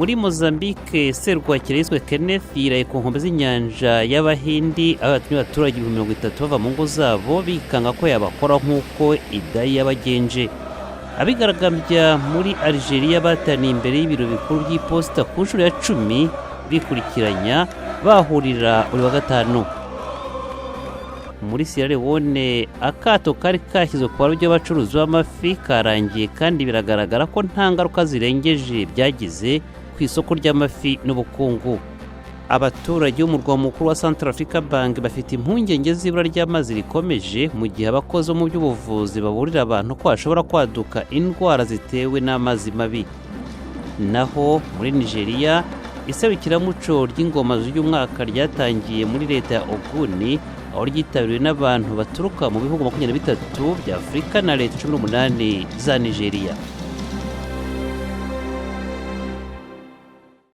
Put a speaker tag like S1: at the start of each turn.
S1: Muri Mozambique, serwakira yiswe Kenneth yiraye ku nkombe z'inyanja y'Abahindi, aho yatumye abaturage 30,000 bava mu ngo zabo bikanga ko yabakora nk'uko Idai yabagenje. Abigaragambya muri Algeria bataniye imbere y'ibiro bikuru by'iposita ku nshuro ya 10 bikurikiranya, bahurira buri wa gatanu. Muri Sierra Leone, akato kari kashyizwe ku barobyi b'abacuruzi b'amafi karangiye, kandi biragaragara ko nta ngaruka zirengeje byagize ku isoko ry'amafi n'ubukungu. Abaturage b'umurwa mukuru wa Central Africa Bangui bafite impungenge z'ibura ry'amazi rikomeje, mu gihe abakozi bo mu by'ubuvuzi baburira abantu ko hashobora kwaduka indwara zitewe n'amazi mabi. Naho muri Nigeria, iserukiramuco ry'ingoma z'uyu mwaka ryatangiye muri leta ya Ogun, aho ryitabiriwe n'abantu baturuka mu bihugu 23 bya Afurika na leta 18 za Nigeria.